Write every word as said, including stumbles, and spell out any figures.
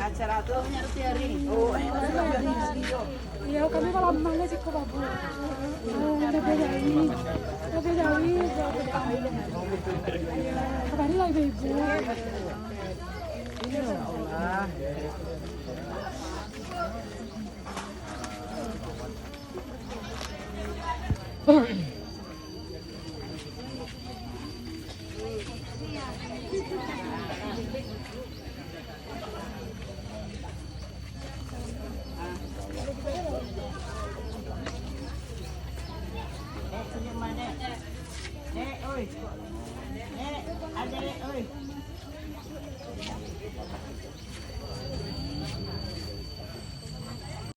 Acara tu hari. Oh, eh, masih lama. Iyo, kami malam mangga siko, Babu. Oh, tapi dari, tapi dari, kabari lah ibu-ibu. Dek, senyum, Dek. Dek, oi. Dek, ada, Dek, oi.